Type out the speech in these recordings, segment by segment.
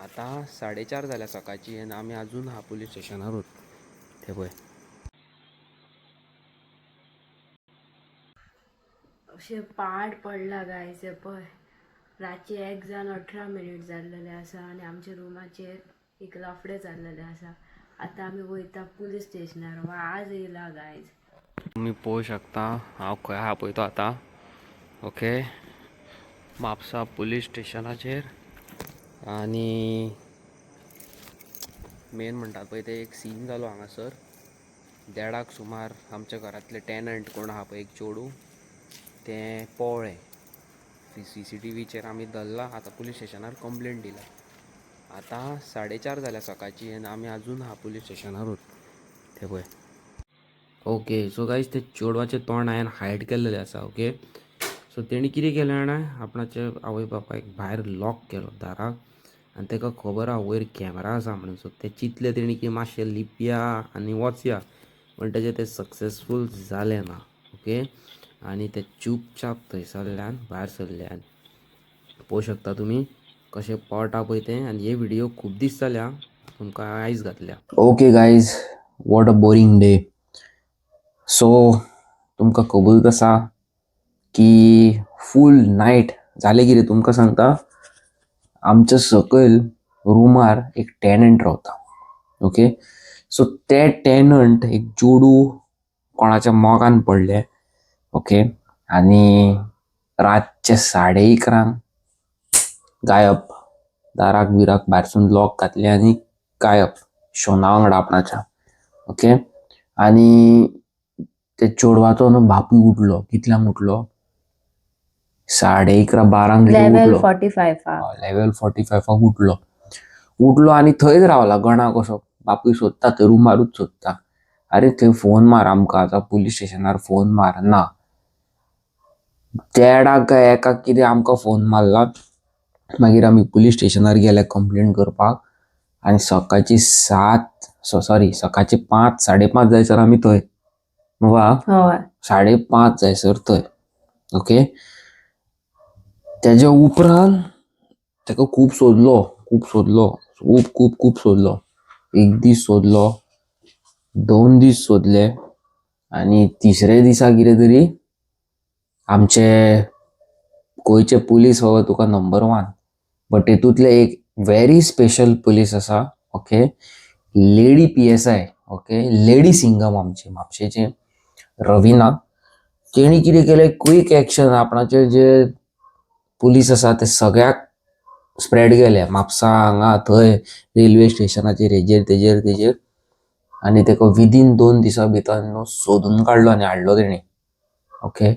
आतां 4:30 जाल्या सकाळची आनी आमी अजून आहा पुलीस स्टेशनारूच. ते पळय. अशें पाड पडला गायज. हे पळय, रातचे 1:18 जाल्लेले आसा आनी आमच्या रुमाचेर एक लफडें जाल्लेलें आसा. आतां आमी वयता पुलीस स्टेशनार. वाज येयला गायज. तुमी पळोवंक शकता हांव खंय आहा पळय तो आतां. ओके, म्हापसा पुलीस स्टेशनाचेर. आनी मेन म्हणटात पळय ते एक सीन जालो हांगासर. 1:30 सुमार आमच्या घरांतले टेनंट कोण आहा पळय, एक चेडूं, तें पळ्ळें. CCTVचेर आमी धरला. आतां पुलीस स्टेशनार कंप्लेन दिला. आतां 4:30 जाल्या सकाळची आनी आमी अजून आहा पुलीस स्टेशनारूच. ते पळय. ओके, सो गायज, ते चेडवाचें तोंड हांवें हायड केल्लेलें आसा. ओके, सो तेणी कितें केलें जाणा, आपणाचे आवय बापायक भायर लॉक केलो दाराक आनी ताका खबर आहा वयर कॅमेरा आसा म्हणून. सो ते चिंतले तेणी की मातशें लिपया आनी वचया, पण तेजें तें सक्सेसफूल जालें ना. ओके, आनी ते चुपचाप थंयसरल्यान भायर सरल्यान. पळोवंक शकता तुमी कशें पळटा पळय तें. आनी हे व्हिडियो खूब दीस जाल्या, तुमकां आयज घातल्या. Okay guys, what a boring day. So तुमकां खबरूच आसा की फूल नायट जालें कितें तुमकां सांगता. आमच्या सकयल रुमार एक टेनंट रावता. ओके, सो ते टेनंट एक चेडूं कोणाच्या मोगान पडलें. ओके, आनी रातचे 11:30 गायब. दाराक बिराक भायरसून लॉक घातलें आनी गायब शोना वांगडा आपणाच्या. ओके, आनी ते चेडवाचो न्हू बापूय उठलो. कितल्यांक उठलो? 11:30 12 लेवल उठलो. 45. लेवल 45 उठलो. उठलो आनी थंयच रावला गणा कसो. बापूय सोदता थंय, रुमारूच सोदता. अरे थंय फोन मार आमकां, आतां पुलीस स्टेशनार फोन मार. ना, 1:30 काय 1 कितें आमकां फोन मारला. मागीर आमी पुलीस स्टेशनार गेले कंप्लेन करपाक. आनी सकाळची 7, सॉरी, सकाळचे 5, 5:30 जायसर आमी थंय वा हय. 5:30 जायसर थंय. ओके, तेज्या उपरांत ताका खूब सोदलो, खूब सोदलो, खूब खूब खूब सोदलो. एक दीस सोदलो, 2 दीस सोदले आनी तिसरे दिसा कितें तरी आमचे गोंयचे पुलीस बाबा तुका नंबर 1, बट तेतूंतले एक व्हेरी स्पेशल पुलीस आसा. Okay, lady PSI. Okay, lady Singham आमचे म्हापशेचे रविना. तेणी कितें केलें, क्वीक एक्शन. आपणाचे जे पुलीस आसा ते सगळ्याक स्प्रेड केले, म्हापसा हांगा थंय रेल्वे स्टेशनाचेर, हेजेर तेजेर तेजेर. आनी ताका विदीन 2 दिसां भितर न्हू सोदून काडलो आनी हाडलो तेणी. Okay,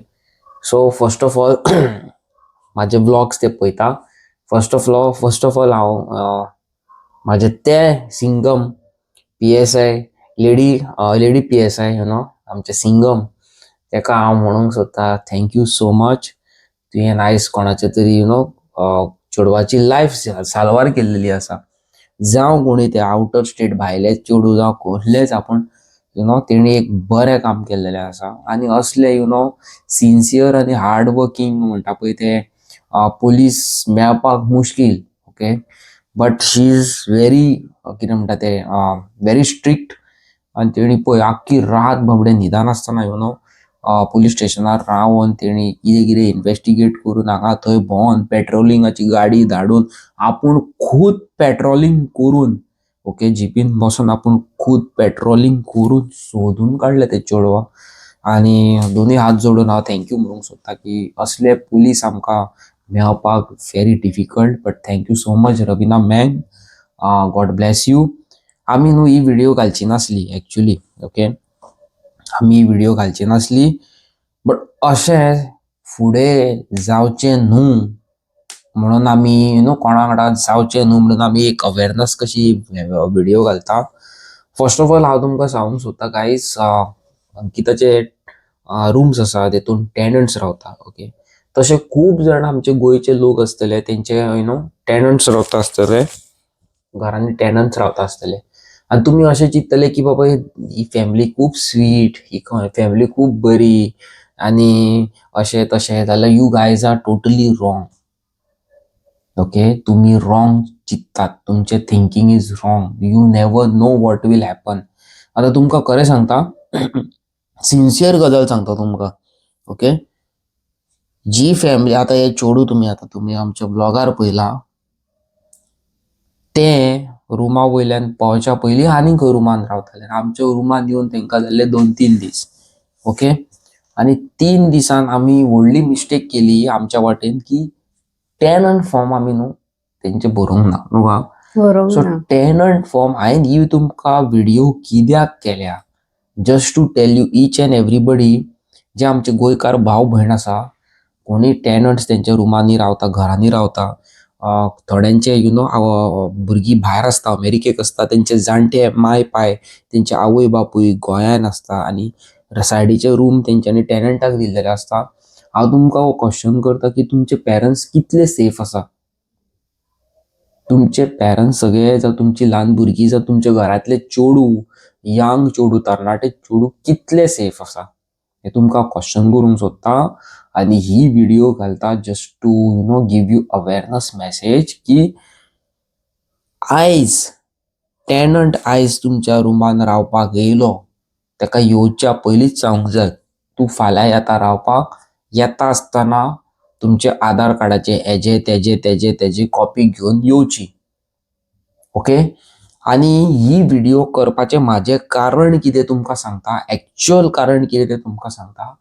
so first of all म्हाजे व्लॉग्स ते पळयता. फर्स्ट ऑफ ऑल हांव म्हाजे ते Singham PSI, lady PSI, you know, आमचे सिंगम, ताका हांव म्हणूंक सोदता thank you so much. तुवें आयज कोणाचे तरी you know चेडवाची लायफ साल्वार केल्लेली आसा. जावं कोणी ते आवटर स्टेट भायले चेडूं जावं कसलेच, आपूण you know तेणी एक बरें काम केल्लेलें आसा. आनी असले you know sincere आनी हार्ड वर्कींग म्हणटा पळय ते पुलीस मेळपाक मुश्कील. Okay, but she is very कितें म्हणटा ते, व्हेरी स्ट्रिक्ट. आनी तेणी पळय आख्खी रात बाबडे न्हिदनासतना you know police स्टेशनार रावन तेणी कितें कितें इन्वेस्टिगेट करून हांगा थंय भोंवन पेट्रोलिंगाची गाडी धाडून आपूण खूद पेट्रोलिंग करून, ओके, जिपीन बसून आपूण खूद पेट्रोलिंग करून सोदून काडलें ते चेडवाक. आनी दोनूय हात जोडून हांव thank you म्हणूंक सोदता की असले पुलीस आमकां मेळपाक very difficult, but thank you so much Ravina ma'am, God bless you. आमी न्हू ही व्हिडिओ घालची नासली एक्चुली. ओके, आमी ही व्हिडिओ घालची नासली, बट अशें फुडें जावचें न्हू म्हणून आमी you know कोणा वांगडा जावचें न्हू म्हणून आमी एक अवेरनस कशी व्हिडिओ घालता. फर्स्ट ऑफ ऑल हांव तुमकां सांगूंक सोदता गायज, अंकिताचे रुम्स आसा तेतून टेनंट्स रावता. ओके, तशे खूब जाण आमचे गोंयचे लोक आसतले, तेंचे you know tenants रावता आसतले, घरांनी टेनंट्स रावता आसतले. आनी तुमी अशें चिंततले की बाबा ही फॅमिली खूब स्वीट, ही फॅमिली खूब बरी आनी अशें तशें, जाल्यार you guys are totally wrong. Okay, तुमी रॉंग चिंततात, तुमचें thinking is wrong. You never know what will happen. आतां तुमकां खरें सांगता, सिन्सियर गजाल सांगता तुमकां, ओके. जी फॅमिली आतां हे चेडूं तुमी आतां तुमी आमच्या ब्लॉगार पळयलां, तें रुमा वयल्यान पावच्या पयलीं आनी खंय रुमान रावतालें. आमच्या रुमान येवन तांकां जाल्ले 2-3 दीस, ओके. आनी 3 दिसान आमी व्हडली मिस्टेक केली आमच्या वाटेन की टेनंट फॉर्म आमी न्हू तेंचे बरोवंक ना, न्हू गा? बरोवंक सो ना. टेनंट फॉर्म हांवें ही तुमकां व्हिडिओ कित्याक केल्या, just to tell you each and everybody, जे आमचे गोंयकार भाव भयण आसा, कोणी टेनंट्स तेंच्या रुमांनी रावता, घरांनी रावता, थोड्यांचे you know भुरगीं भायर आसता, अमेरिकेक आसता, तेंचे जाणटे माय पाय, तेंचे आवय बापूय गोंयान आसता आनी सायडीचे रूम तेंच्यांनी टेनंटाक दिल्लेले आसता. हांव तुमकां हो क्वेश्चन करता की तुमचे पेरंट्स कितले सेफ आसा? तुमचे पेरंट्स सगळे जावं तुमची ल्हान भुरगीं जावं तुमच्या घरांतले चेडूं, यंग चेडूं, तरणाटे चेडूं कितले सेफ आसा, हें तुमकां क्वेश्चन करूंक सोदता. आनी ही व्हिडिओ घालता just to give you awareness message की आयज टेनंट आयज तुमच्या रुमान रावपाक येयलो, ताका येवच्या पयलींच सांगूंक जाय, तूं फाल्यां येता रावपाक, येता आसतना तुमचे आधार कार्डाचे हेजे तेजे तेजे तेजे कॉपी घेवन येवची, ओके. आनी ही व्हिडिओ करपाचें म्हाजें कारण कितें तुमकां सांगता, एक्चुअल कारण कितें तें तुमकां सांगता.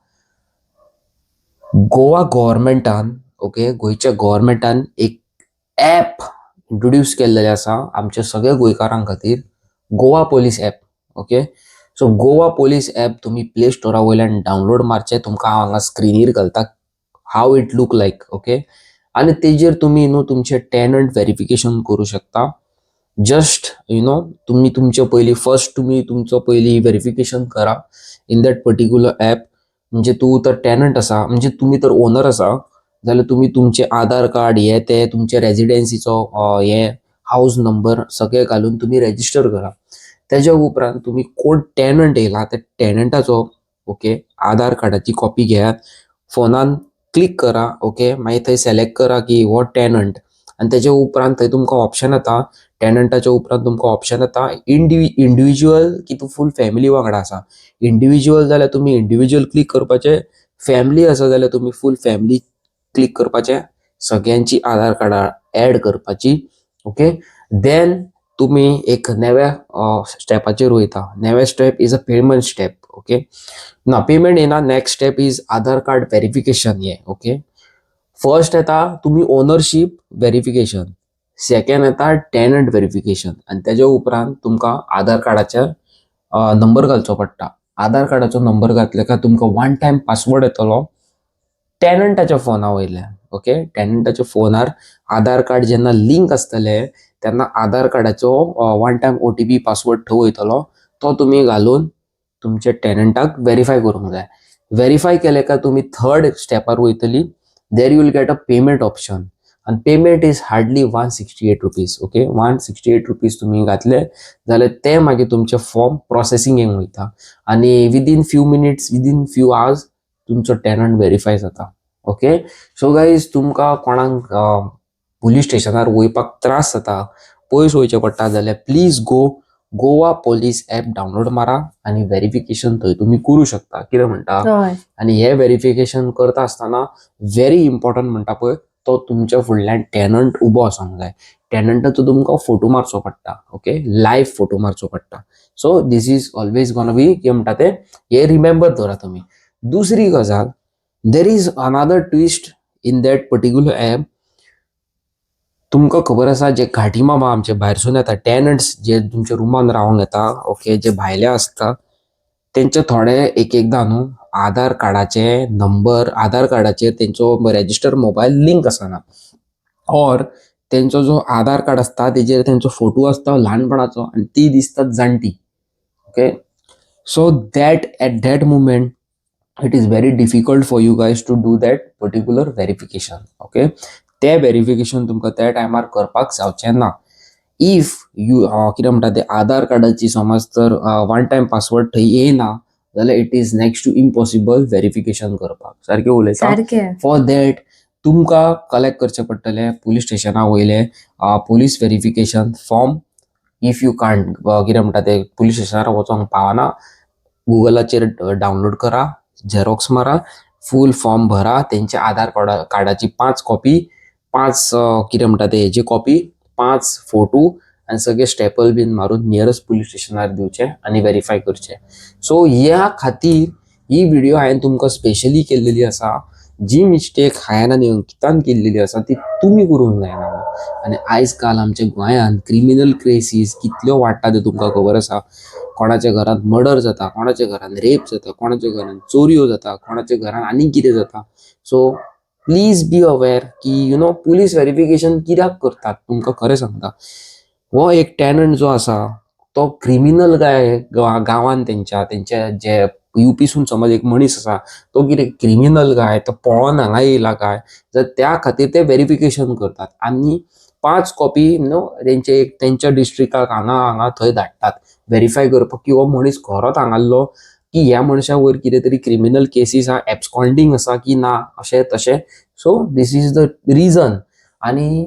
गोवा गव्हर्मेंटान, ओके, गोंयच्या गव्हर्मेंटान एक ॲप इंट्रोड्यूस केल्लेलें आसा आमच्या सगळ्या गोंयकारां खातीर, Goa police app, okay. So Goa police app तुमी प्ले स्टोरा वयल्यान डावनलोड मारचें. तुमकां हांव हांगा स्क्रिनीर घालता how it look like, okay. आनी तेजेर तुमी न्हू तुमचें टेनंट वेरिफिकेशन करूं शकता. जस्ट you know तुमी तुमचे पयलीं, फर्स्ट तुमी तुमचो पयलीं वेरिफिकेशन करा इन that particular app. म्हणजे तूं तर टेनंट आसा, म्हणजे तुमी तर ओनर आसा जाल्यार तुमी तुमचें आधार कार्ड, हे ते तुमचे रेजिडेन्सीचो हे हावज नंबर सगळें घालून तुमी रेजिस्टर करा. तेज्या उपरांत तुमी कोण टेनंट येयला त्या टेनंटाचो, ओके, आधार कार्डाची कॉपी घेयात, फोनान क्लिक करा, ओके. मागीर थंय सिलेक्ट करा की हो टेनंट आनी तेजे उपरांत थंय तुमकां ऑप्शन येता. टेनंटाच्या उपरांत तुमकां ऑप्शन येता इंडिविज्युअल की तूं फूल फॅमिली वांगडा आसा. इंडिविज्युअल जाल्यार तुमी इंडिविज्युअल क्लिक करपाचें, फॅमिली आसा जाल्यार तुमी फूल फॅमिली क्लिक करपाचें, सगळ्यांची आधार कार्डां एड करपाची, ओके. देन तुमी एक नव्या स्टेपाचेर वयता. नवे step is a payment step, okay. ना, पेमेंट येना, next step is Aadhaar card verification हें, ओके. फर्स्ट येता तुमी ओनरशीप वेरिफिकेशन, सेकंड येता टेनंट वेरिफिकेशन आनी तेज्या उपरांत तुमकां आधार कार्डाचे नंबर घालचो पडटा. आधार कार्डाचो नंबर घातले काय तुमकां वन टायम पासवर्ड येतलो टेनंटाच्या फोना वयल्यान, ओके. टेनंटाच्या फोनार आधार कार्ड जेन्ना लिंक आसतलें तेन्ना आधार कार्डाचो one time OTP password थंय वयतलो. तो तुमी घालून तुमच्या टेनंटाक वेरीफाय करूंक जाय. वेरीफाय केले काय तुमी थर्ड स्टेपार वयतली. There you will get a payment option आनी payment is hardly ₹168, okay. ₹168 तुमी घातले जाल्यार ते मागीर तुमचें फॉर्म प्रोसेसिंगेक वयता आनी within few minutes, within few hours तुमचो टेनंट वेरीफाय जाता, ओके. सो गायज, तुमकां कोणाक पुलीस स्टेशनार वयपाक त्रास जाता, पयस वयचें पडटा जाल्यार please go Goa Police app download मारा आनी वेरिफिकेशन थंय तुमी करूं शकता. कितें म्हणटा? हय. आनी हे वेरिफिकेशन करता आसतना व्हेरी इम्पॉर्टंट म्हणटा पळय, तो तुमच्या फुडल्यान टेनंट उबो आसूंक जाय. टेनंटाचो तुमकां फोटो मारचो पडटा, ओके, लायव्ह फोटो मारचो पडटा. So this is always gonna be, कितें म्हणटा ते, हे रिमेंबर दवरा तुमी. दुसरी गजाल, there is another twist in that particular app. तुमकां खबर आसा, जे घाटी मामा आमचे भायरसून येता, टेनंट्स जे तुमच्या रुमान रावंक येता, ओके, जे भायले आसता, तेंचे थोडे एक एकदां न्हू आधार कार्डाचे नंबर, आधार कार्डाचेर तेंचो रेजिस्टर मोबायल लिंक आसना ऑर तेंचो जो आधार कार्ड आसता तेजेर तेंचो फोटो आसता ल्हानपणाचो आनी ती दिसतात जाणटी, okay. So that at that moment it is very difficult for you guys to do that particular verification, okay. ते वेरिफिकेशन तुमकां त्या टायमार करपाक जावचें ना. If you, कितें म्हणटा ते, आधार कार्डाची समज तर वन टायम पासवर्ड थंय येयना जाल्यार it is next to impossible verification करपाक. सारकें उलयता? सारकें. For that तुमकां कलेक्ट करचें पडटलें पुलीस स्टेशना वयले police verification form. If you can't, कितें म्हणटा ते, पुलीस स्टेशनार वचोंक पावना, गुगलाचेर डावनलोड करा, झेरॉक्स मारा, फूल फॉर्म भरा, तेंचे आधार कार्डाची पांच कॉपी, पांच कितें म्हणटा ते हेची कॉपी, पांच फोटो आनी सगळे स्टेपल बीन मारून नियरेस्ट पुलीस स्टेशनार दिवचे आनी वेरीफाय करचे. सो ह्या खातीर ही व्हिडिओ हांवें तुमकां स्पेशली केल्लेली आसा. जी मिस्टेक हांवें आनी अंकितान केल्लेली आसा ती तुमी करूंक जायना. आनी आयज काल आमच्या गोंयांत क्रिमिनल केसीस कितल्यो वाडटा त्यो तुमकां खबर आसा. कोणाच्या घरांत मर्डर जाता, कोणाच्या घरांत रेप जाता, कोणाच्या घरांत चोरयो जाता, कोणाच्या घरांत आनीक कितें जाता. सो प्लीज बी अवेर की you know police verification कित्याक करतात. तुमकां खरें सांगता, हो एक टॅनंट जो आसा तो क्रिमिनल काय गांवान तेंच्या तेंच्या जे युपीसून समज एक मनीस आसा तो कितें क्रिमिनल काय, तो पळोन हांगा येयला काय, जर त्या खातीर ते वेरिफिकेशन करतात आनी पांच कॉपी न्हू तेंचे एक तेंच्या डिस्ट्रिक्टाक हांगा हांगा थंय धाडटात वेरीफाय करपाक की हो मनीस खरोच हांगासलो की ह्या मनशा वयर कितें तरी क्रिमिनल केसीस आहा, एब्सकॉन्डींग आसा की ना, अशें तशें. So this is the reason. आनी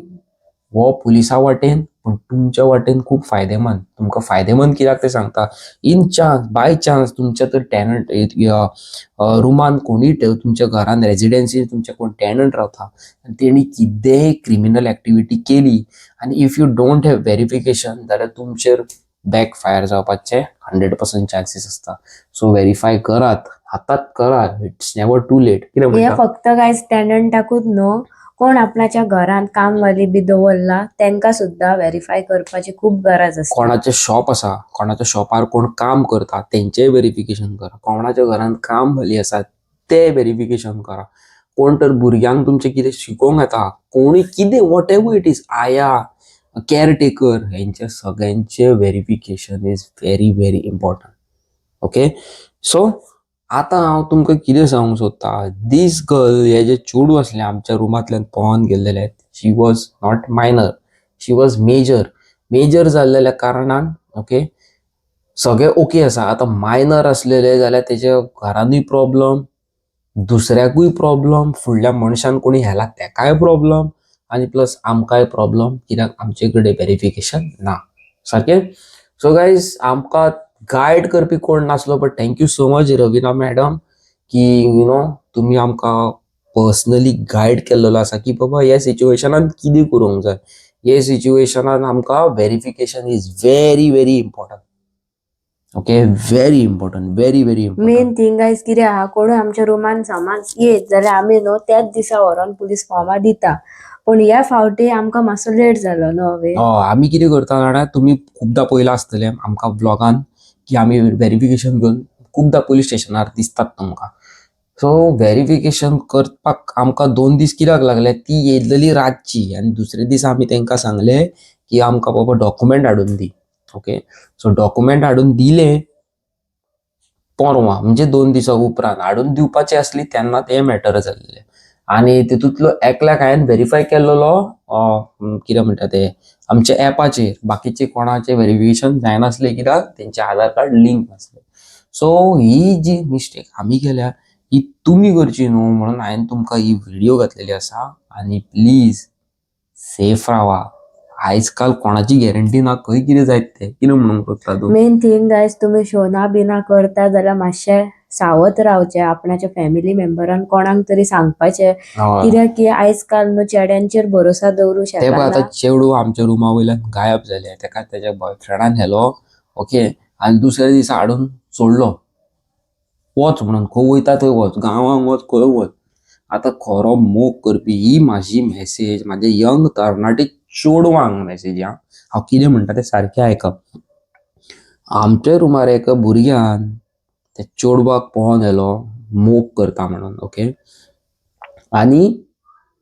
हो पुलिसा वाटेन पूण तुमच्या वाटेन खूब फायदेमंद. तुमकां फायदेमंद कित्याक तें सांगता. इन चान्स, बाय चान्स तुमच्या तर टॅनंट रुमान कोणूय, तुमच्या घरान रेजिडेन्सीन तुमच्या कोण टॅनंट रावता आनी तेणी कितेंय क्रिमिनल एक्टिविटी केली आनी if you don't have verification जाल्यार तुमचेर बॅक फायर जावपाचे 100% चान्सीस आसता. सो वेरीफाय करात, आतांच करात. It's never too late. कितें हे म्हणटा? फक्त काय टॅनंटाकूच न्हू, कोण आपणाच्या घरांत कामवाली बी दवरला तेंका सुद्दां व्हेरीफाय करपाची खूब गरज आसता. कोणाचें शॉप आसा, कोणाच्या शॉपार कोण काम करता तेंचेय वेरिफिकेशन करा. कोणाच्या घरांत कामवाली आसा तें वेरिफिकेशन करा. कोण तर भुरग्यांक तुमचें कितें शिकोवंक येता, कोणूय कितें, what ever it is, आया, केअरटेकर, हेंचे सगळ्यांचें verification is very very important. Okay, so आतां हांव तुमकां कितें सांगूंक सोदता, दीस गर्ल, हे जे चेडूं आसलें आमच्या रुमांतल्यान पळोन गेल्लेलें, she was not minor, she was major. Major जाल्लेल्या कारणान ओके, सगळें ओके आसा. आतां मायनर आसलेले जाल्यार तेच्या घरानूय प्रॉब्लम, दुसऱ्याकूय प्रॉब्लम, फुडल्या मनशान कोणी व्हेला तेकाय प्रॉब्लम आनी प्लस आमकांय प्रॉब्लम, कित्याक आमचे कडेन वेरिफिकेशन ना सारकें. सो गायज, आमकां गायड करपी कोण नासलो, but thank you so much Raveena madam की you know तुमी आमकां पर्सनली गायड केल्लो आसा की बाबा ह्या सिच्युएशनान कितें करूंक जाय, हे सिच्युएशनान आमकां verification is very very important. Okay, very important, very very important. Main thing guys कितें आहा, कोणूय आमच्या रुमान समज येत जाल्यार आमी न्हू त्याच दिसा व्हरोन पुलीस फॉर्मां दिता, पूण ह्या फावटी आमकां मातसो लेट जालो न्हू वे. हय, आमी कितें करता जाणा, तुमी खुबदां पळयलां आसतलें आमकां व्लॉगान की आमी वेरिफिकेशन घेवन खुबदां पुलीस स्टेशनार दिसतात तुमकां. सो वेरिफिकेशन करपाक आमकां 2 दीस कित्याक लागले, ती येयलेली रातची आनी दुसरे दिसा आमी तांकां सांगलें की आमकां बाबा डॉक्युमेंट हाडून दी. ओके, सो डॉक्युमेंट हाडून दिले परवां, म्हणजे 2 दिसां उपरांत हाडून दिवपाची आसली तेन्ना तें मॅटर जाल्लें. आनी तितूंतलो एकल्याक हांवें वेरीफाय केल्लो, कितें म्हणटा ते, आमच्या एपाचेर. बाकीचे कोणाचें वेरिफिकेशन जायनासलें कित्याक तेंचें आधार कार्ड लिंक नासलें. सो ही जी मिस्टेक आमी केल्या ही तुमी करची न्हू म्हणून हांवें तुमकां ही व्हिडिओ घातलेली आसा. आनी प्लीज सेफ रावा. आयज काल कोणाची गॅरंटी ना, खंय कितें जायत तें. कितें म्हणूंक सोदता तूं? मेन थिंग गायज, तुमी शोना बिना करता जाल्यार मातशें सावध रावचें. आपणाच्या फॅमिली मेंबरान कोणाक तरी सांगपाचें, कित्याक की आयज काल न्हू चेड्यांचेर भरोसा दवरूं ते पळय आतां शकना. चेडूं आमच्या रुमा वयल्यान गायब जालें. तेका तेच्या बॉयफ्रेंडान व्हेलो, ओके, आनी दुसऱ्या दिसा हाडून सोडलो, वच म्हणून, खंय वयता थंय वच, गांवांक वच, खंय वच. आतां खरो मोग करपी, ही म्हाजी मॅसेज म्हाजे यंग तरणाटे चेडवांक मॅसेज. आं, हांव कितें म्हणटा तें सारकें आयकप. आमच्या रुमार एका भुरग्यान त्या चेडवाक पळोवन येयलो मोग करता म्हणून, ओके, आनी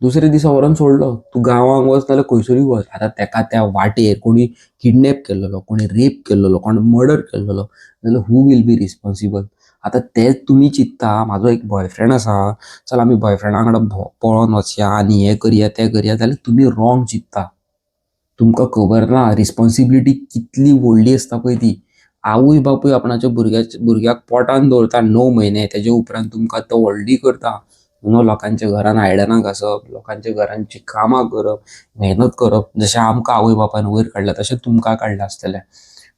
दुसऱ्या दिसा व्हरोन सोडलो, तूं गांवांक वच नाल्यार खंयसरूय वच. आतां तेका त्या वाटेर कोणी किडनॅप केल्लेलो, कोणी रेप केल्लेलो, कोणी मर्डर केल्लेलो जाल्यार who will be responsible? आतां तें तुमी चिंत्ता, म्हाजो एक बॉयफ्रेंड आसा, चल आमी बॉयफ्रेंडा वांगडा पळोन वचया आनी हें करया तें करया, जाल्यार तुमी रॉंग चिंत्ता. तुमकां खबर ना रिस्पॉन्सिबिलिटी कितली व्हडली आसता पळय ती. आवय बापूय आपणाच्या भुरग्याक पोटान दवरता 9 म्हयने, तेजे उपरांत तुमकां तो व्हडली करता. You know, लोकांच्या घरान आयदनां घासप, लोकांच्या घरांची कामां करप, मेहनत करप. जशें आमकां आवय बापायन वयर काडला तशें तुमकां काडलां आसतलें.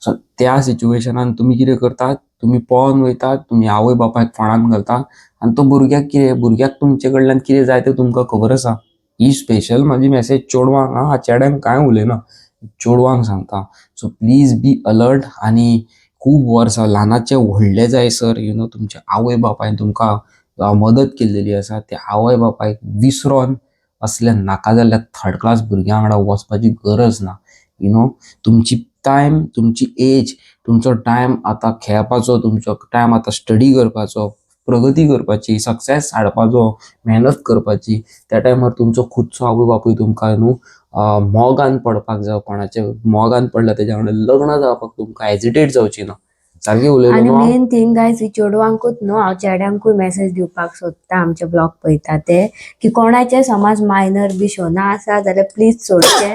सो त्या सिच्युएशनान तुमी कितें करतात? तुमी पळोन वयतात, तुमी आवय बापायक फोंडान घालता आनी तो भुरग्याक कितें, भुरग्याक तुमचे कडल्यान कितें जाय तें तुमकां खबर आसा. ही स्पेशल म्हाजी मॅसेज चेडवांक आं, चेड्यांक कांय उलयना, चेडवांक सांगता. So please be alert. आनी खूब वर्सां ल्हानाचे व्हडले जायसर you know तुमच्या आवय बापायन तुमकां मदत केल्लेली आसा, त्या आवय बापायक विसरोन असल्या नाका जाल्ल्या थर्ड क्लास भुरग्यां वांगडा वचपाची गरज ना. You know, तुमची टायम, तुमची एज, तुमचो टायम आतां खेळपाचो, तुमचो टायम आतां स्टडी करपाचो, प्रगती करपाची, सक्सेस हाडपाचो, मेहनत करपाची. त्या टायमार तुमचो खुदचो आवय बापूय तुमकां न्हू मोगान पडपाक जावं, कोणाच्या मोगान पडला तेज्या वांगडा लग्न जावपाक तुमकां हेजिटेट जावची ना. सारकें उलयलो आनी न्हू हांव? मेन थिंग गायज, चेडवांकूच न्हू, हांव चेड्यांकूय मेसेज दिवपाक सोदता आमचे ब्लॉग पळयता ते, की कोणाचे समज मायनर बी शोना आसा जाल्यार प्लीज सोडचे,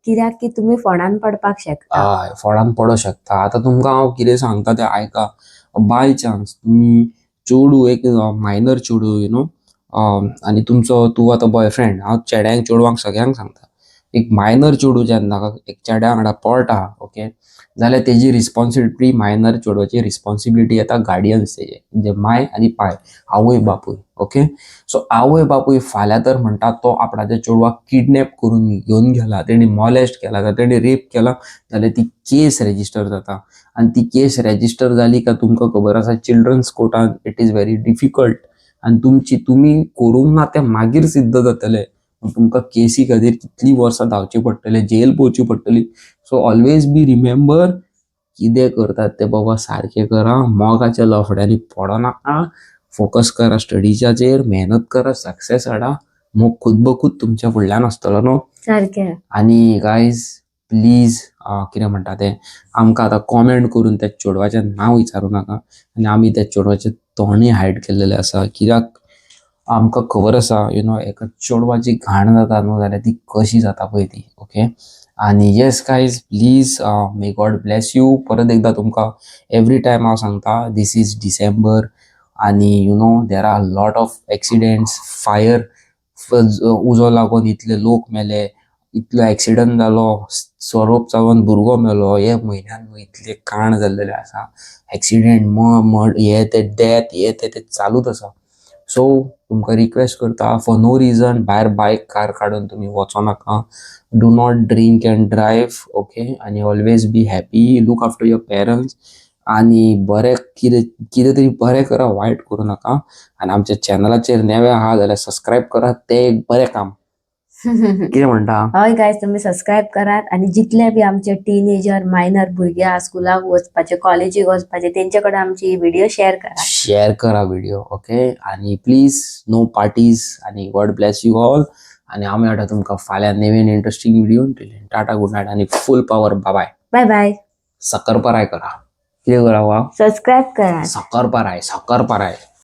कित्याक की तुमी फोंडान पडपाक शकता. हय, फोंडान पडोंक शकता. आतां तुमकां हांव कितें सांगता तें आयका. बाय चान्स तुमी चेडूं एक मायनर चेडूं, you know, आनी तुमचो तूं आतां बॉयफ्रेंड, हांव चेड्यांक चेडवांक सगळ्यांक सांगता, एक मायनर चेडूं जेन्ना एक चेड्या वांगडा पळटा, ओके, जाल्यार तेजी रिस्पॉन्सिबिलिटी, मायनर चेडवाची रिस्पॉन्सिबिलिटी येता गार्डियन्स तेजे, म्हणजे माय आनी पाय, आवय बापूय. ओके, सो आवय बापूय फाल्यां तर म्हणटा तो आपणाच्या चेडवाक किडनॅप करून घेवन गेला, तेणी मॉलेस्ट केला जाल्यार, तेणी रेप केला जाल्यार ती केस रेजिस्टर जाता. आनी ती केस रेजिस्टर जाली काय तुमकां खबर आसा, children's कोर्टान it is very difficult. आनी तुमची तुमी करूंक ना तें मागीर सिद्ध जातलें, तुमकां केसी खातीर कितलीं वर्सां धांवचें पडटलें, जेल पोवची पडटली. सो ऑलवेज बी रिमेंबर, कितें करतात तें बाबा सारकें करा, मोगाच्या लफड्यांनी पडोनाका. फोकस करा स्टडीजाचेर, मेहनत करा, सक्सेस हाडा, मोग खुद ब खुद तुमच्या फुडल्यान आसतलो न्हू. सारकें. आनी गायज प्लीज, कितें म्हणटा तें, आमकां आतां कॉमेंट करून त्या चेडवाचें नांव विचारूं नाका. आनी आमी त्या चेडवाचें तोंडूय हायड केल्लेलें आसा, कित्याक आमकां खबर आसा, you know, एका चेडवाची घाण जाता न्हू जाल्यार ती कशी जाता पळय ती. ओके, आनी yes guys, please, may God bless you. परत एकदां तुमकां एवरी टायम हांव सांगता, this is December आनी you know there are lot of accidents, fire, उजो लागून इतले लोक मेले, इतलो एक्सिडंट जालो, सोरोप चाबून भुरगो मेलो. हे म्हयन्यान न्हू इतले कांड जाल्लेले आसा, एक्सिडंट, मड, हे ते डेथ, हे ते ते चालूच आसा. सो तुमकां रिक्वेस्ट करता, फॉर नो रिजन भायर बायक कार काडून तुमी वचो नाका. Do not drink and drive, okay? आनी always be happy, look after your parents आनी बरें कितें कितें तरी बरें करा, वायट करूं नाका. आनी आमच्या चॅनलाचेर नवे आहा जाल्यार सबस्क्रायब करा, तें एक बरें काम. कितें म्हणटा? हय गायज, तुमी सबस्क्रायब करात आनी जितले बी आमचे टिनेजर मायनर भुरगे आहा स्कुलाक वचपाचे, कॉलेजीक वचपाचे, तेंचे कडेन आमची ही व्हिडिओ शेअर करा. शेअर करा व्हिडिओ, ओके? आणि प्लीज नो पार्टीज आणि गॉड ब्लेस you all. आणि हांव मेळटा तुमकां फाल्यां नवीन interesting video. Tata, good night आणि फुल पावर बाय. बाय बाय. सकरपराय करा. कितें करा वा? सबस्क्रायब करा. सकरपराय, सकरपराय.